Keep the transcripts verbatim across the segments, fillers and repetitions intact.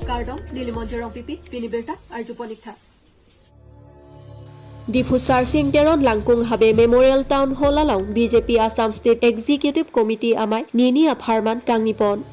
Kardom, neli Monjirong P P, pini birta arjupon ik tha. Diphu Sarsing Teron Langkung Habe Memorial Town Hall along B J P Assam State Executive Committee amei nini apharman kangnipon.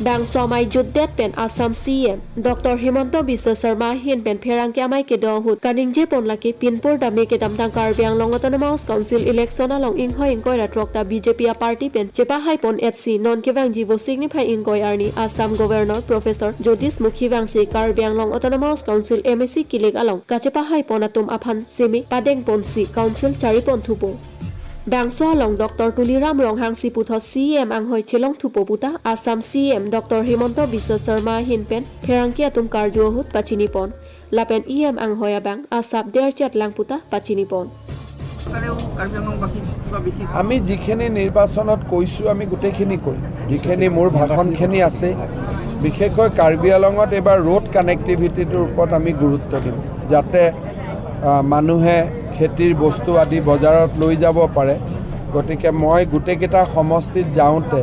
Bangso amei jutdet pen Assam C E M Doctor Himanta Biswa Sarma ahin pen pherangke amei kedo ahut kaningjepon lake pinpur dame kedamtang Karbi Anglong Autonomous Council election along inghoi ingkoi ra throk ta B J P aparty pen chepahaipon etsi non kevangji Vosik niphai ingkoi arni Assam Governor Professor Jyotish Mukhi Vangse Karbi Anglong Autonomous Council M A C kilik along kachepahaipon atum aphan seme padengponsi council charipon thupo. Bangso along Doctor Tuliram Ronghang si puthot C E M anghoi chelong thupo puta Assam C E M Doctor Himanta Biswa Sarma ahin pen pherangke atum karju ahut pachinipon. Lapen E M anghoi abang asap derchet lang puta pachinipon. আমি যিখিনি নিৰ্বাচনত কৈছোঁ, আমি গোটেইখিনি কৰিম। যিখিনি মোৰ ভাষণখিনি আছে, বিশেষকৈ কাৰ্বি আংলঙত এইবাৰ ৰোড কানেক্টিভিটিটোৰ ওপৰত আমি গুৰুত্ব দিম, যাতে আহ, মানুহে খেতিৰ বস্তু আদি বজাৰত লৈ যাব পাৰে। গতিকে মই গোটেইকেইটা সমষ্টিত যাওঁতে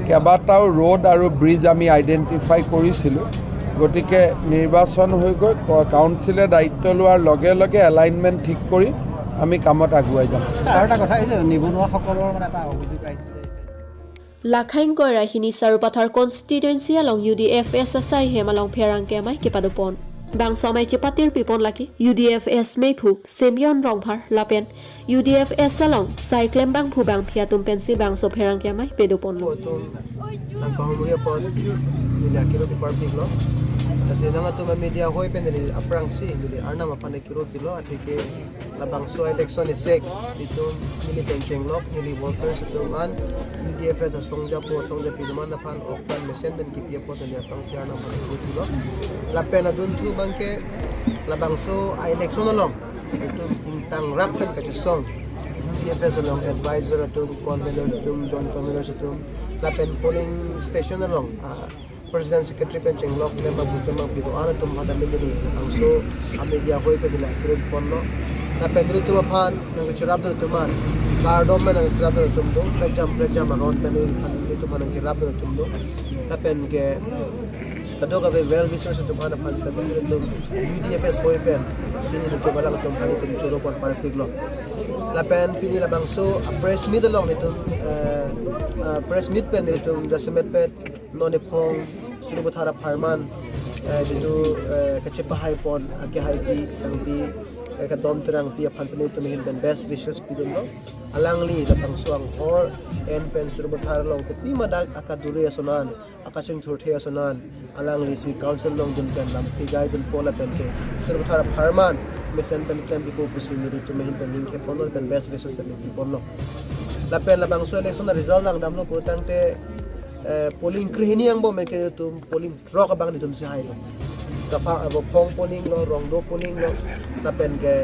কেইবাটাও ৰোড আৰু ব্ৰিজ আমি আইডেণ্টিফাই কৰিছিলোঁ। গতিকে নিৰ্বাচন হৈ গৈ ক- কাউন্সিলে দায়িত্ব লোৱাৰ লগে লগে এলাইনমেণ্ট ঠিক কৰি আমি কামত আগুৱাই যাম। ছাৰ, এটা কথা, এই যে নিবনুৱাসকলৰ মানে এটা অভিযোগ আহিছে। Lakhang koira hini Sarupathar constituency along U D F S asai hem along pherangke amei kepadopon. Bangso amei chepatirpipon lake U D F S meiphu Simeon Rongphar lapen U D F S along saiklem bangphu bangphi atum pensi bangso pherangke amei pedoponlo. Atum nangkahumri apot neli akiro kepar pik lo. Lasi nangtum media hoi pen neli aphrangsi neli arnam aphan akiro pilo, atheke labangso election isek itum neli pen chenglok, neli workers atum an, U D F S asongjapo asongjapi atum an aphan oktan mesen pen kipi apot neli aphrangsi arnam aphan akiro pilo. Lapen adunthu abangke labangso a-election along itum ingtangrak pen kachesong U D F S along advisor atum, conveners atum, joint conveners atum, lapen polling station along ah, president secretary pen chenglok lem abutum apido an atum hada mimili labangso a-media hoi pen neli akiro ponlo. Lapen nelitum aphan nangcherapdun atum an, kardom pen nangcherapdun atum do, prejam prejam aron pen nelitum aphan nangcherapdun atum do. Lapen ke kadokave well wishers atum aphan aphan sabun nelitum U D F S hoi pen pini nelitum alangtum aphan nelitum choro pon parpiklo. Lapen pini labangso press meet along nelitum eh, eh, press meet pen nelitum jasemet pen non ephong Sarupathar apharman eh, jitu eh, kachepahaipon akehaipi sangpi eh, kadom terangpi aphan seme nelitum ahin pen best wishes pidunlo. Alangli labangso anghor en pen Sarupathar along kepima dak akadure ason an, akachingthurthe ason an, alangli si council along dun pen lam pigai dunpo lapen ke Sarupathar apharman mesen pen klempipo pusi nelitum ahin pen ningtheponlo pen best wishes seme piponlo. Lapen labangso election a-result langdamlo pulotangte eh, polling krehini angbong pen ke nelitum polling throk abang nelitum si hailo. Sapa abo Vophong polling lo, Rongdo polling lo, lapen ke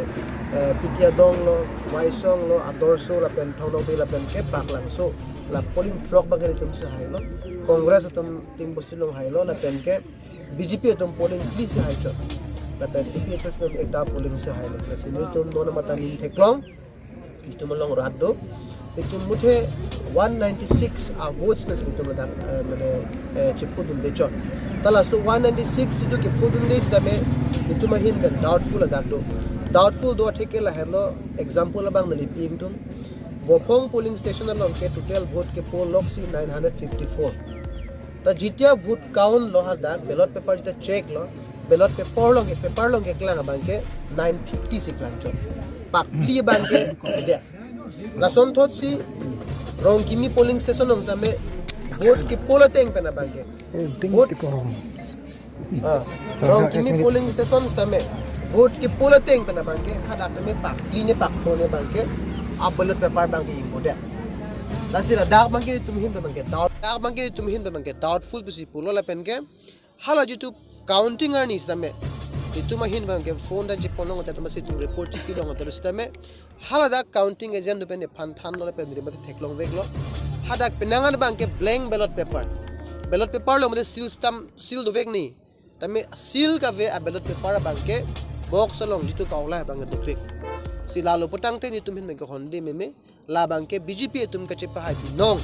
eh, Pitiadong lo, Waisong lo, Adorsho lapen Thongnokbe lapen ke Baklangso. La polling throk abang ke nelitum si hailo. Congress atum Timbosti along hailo lapen ke B J P atum polling phli si haichot. Lapen A P H L C atum ekta polling si hailo. Lasi nelitum non mata ning theklong. Itum along rat do. Itum muthe one ninety-six a votes pensi itum ladak eh, mane eh, chephudunde chot. Ta laso one ninety-six itum chephudunde sitame itum ahin pen doubtful ladak do. Doubtful do atheke lahenlo example abang neli pi ingtung. Vophong polling station along ke total vote kepo lok si nine hundred fifty-four. Ta jitia vote count lo hadak ballot paper jitia check lo, ballot paper along ke paper along keklang abang ke nine fifty si klangchot. Pakli abang ke kedia. Lasonthotsi Rongkimi polling station along sitame vote kepo ateng pen abang ke. Vote ah, Rongkimi polling station sitame vote kepo ateng pen abang ke hadak tame pakli ne pakpo ne abang ke a ballot paper abang ke ingkodia. Lasi ladak abang ke itum ahin abang ke doubt, dak abang ke itum ahin abang ke doubtful pusi pulo lapen ke hala jitu counting arni sitame itum ahin abang ke phone ta chepon long ta masi itum report chepi long ta sitame hala dak counting agent pen ephan thanlo lapen rimate theklongveklo. Hadak penang an abang ke blank ballot paper. Ballot paper along mate seal stamp, seal dovek ni. Tame seal kave a ballot paper abang ke box along jitu kaulai abang ke dovek. Si lalo pulotangte nelitum ahin abang ke honde meme. Labang ke B J P atum kachepahai binong.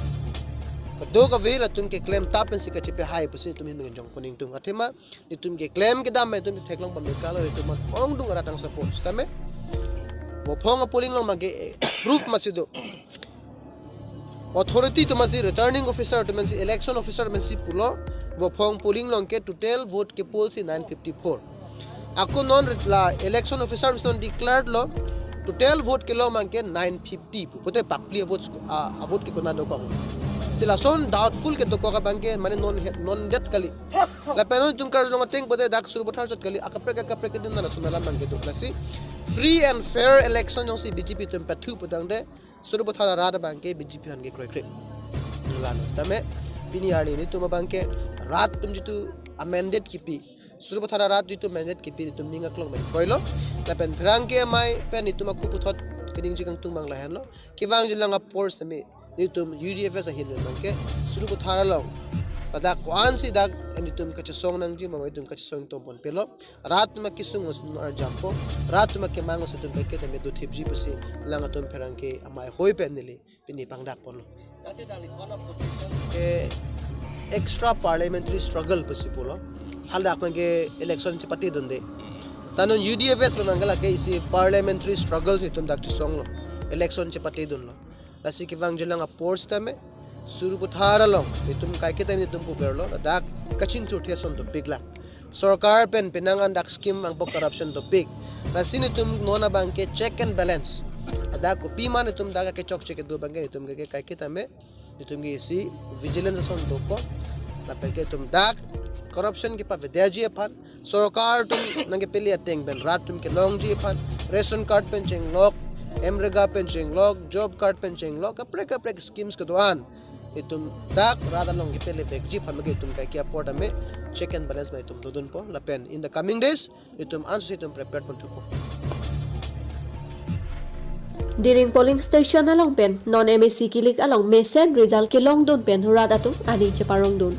Do kave latum keklem tap pensi kachepehai pusi netum ahin ningje pon ingtung. Athema netum keklem kedam netum theklong pame kalo netum ongdung arat ang support. Sitame Vophong a-polling along abangke, eh, proof masi do. Authority atum masi, returning officer atum masi, election officer masi pulo, Vophong polling along ke total vote ke-poll si nine fifty-four. Ako non la election officer masi non declared lo, total vote kelong abangke nine fifty pu. Pute pakpli a-vote ko, a, a-vote ke konat dokok. Si lason doubtful kedokok abangke mane non het, non det kali. Lapen non netum karjulong ateng pute dak Sarupathar chot kali, akaprek akaprek kedun na lason alam abangke do. Lasi free and fair election jongsi B J P atum pathu putangte Sarupathar arat abangke B J P aphan ke kroikre. Lalo sitame pini arni netum abangke rat atum jitu a-mandate kipi, Sarupathar arat jitu mandate kipi netum ning aklong pen kroilo. Lapen pherangke amei pen netum aku puthot keningje kangtung abang lahenlo. Kevangjilang apor sitame netum U D F S ahin abangke Sarupathar along ladak ko-ansi dak netum kachesong nangji ma netum kachesong tong ponpelo. Rat atum akesung lason arjampo, rat atum akemang lason netum kaiketa me dothipji pusi lang atum pherangke amei hoi pen neli pini pangdak ponlo. Ke extra parliamentary struggle pusi pulo. Haladak abangke election chepatedunde. Ta non U D F S abangke lake isi parliamentary struggle si netum dak chesonglo. Election chepatedunlo. Lasi kevangjilang apor sitame Sarupathar along netum kaiketa netum puverlo, ladak kachinthurthe ason dopiklang. Sorkar pen penang an dak scheme angpo corruption dopik. Lasi netum non abangke check and balance. Ladak kopima netum dak kechokche kedo abangke netum ke kaiketa me netum ke isi vigilance ason dopo. Lapen ke netum dak corruption kepavedetji aphan, sorkar atum nangkepele ateng pen rat atum kelongji aphan, ration card pen chenglok, MGNREGA pen chenglok, job card pen chenglok, kaprek kaprek schemes kedo-an netum dak rat along kepele vekji aphan abangke netum kaike apor tame check and balance ma netum dodunpo. Lapen in the coming days netum ansose netum prepare ponthupo. Diring polling station along pen non M A C kilik along mesen result kelongdun pen rat atum aning cheparongdun.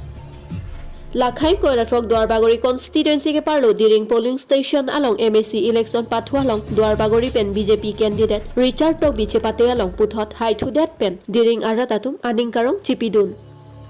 Lakhain Koilathrok Duarbagori constituency keparlo Diring polling station along M A C election pathu along Duarbagori pen B J P candidate Richard Tokbi chepate along puthot haithudet pen Diring arat atum aning karong chipidun.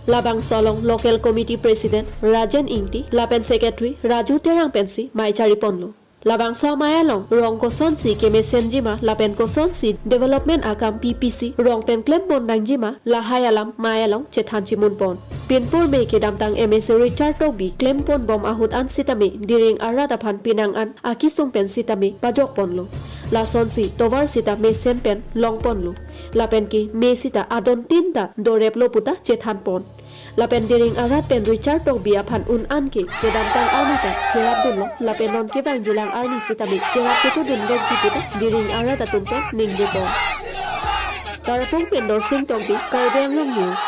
Labangso along local committee president Rajen Ingti lapen secretary Raju Terang pensi mei chariponlo. Labangso amei along rong kosonsi kemesenjima lapen kosonsi development akam pipisi rong pen klempon nangjima lahai alam mei along chethan chimunpon. Pinpur me kedamtang M A C Richard Tokbi klemponbom ahut an sitame Diring arat aphan penang an akesung pen sitame pajokponlo. Lasonsi tovar sita mesen pen longponlo. Lapen ke me sita adon tin ta doreplo puta chethanpon. Lapen Diring arat pen Richard Tokbi aphan un an ke kedamtang arni ta cherapdunlo, lapen non kevangjilang arni sitame cherap ketodun vekji puta Diring arat atum pen ningjepon. Tarapung pen Dorsing Tokbi, Karbi Anglong News.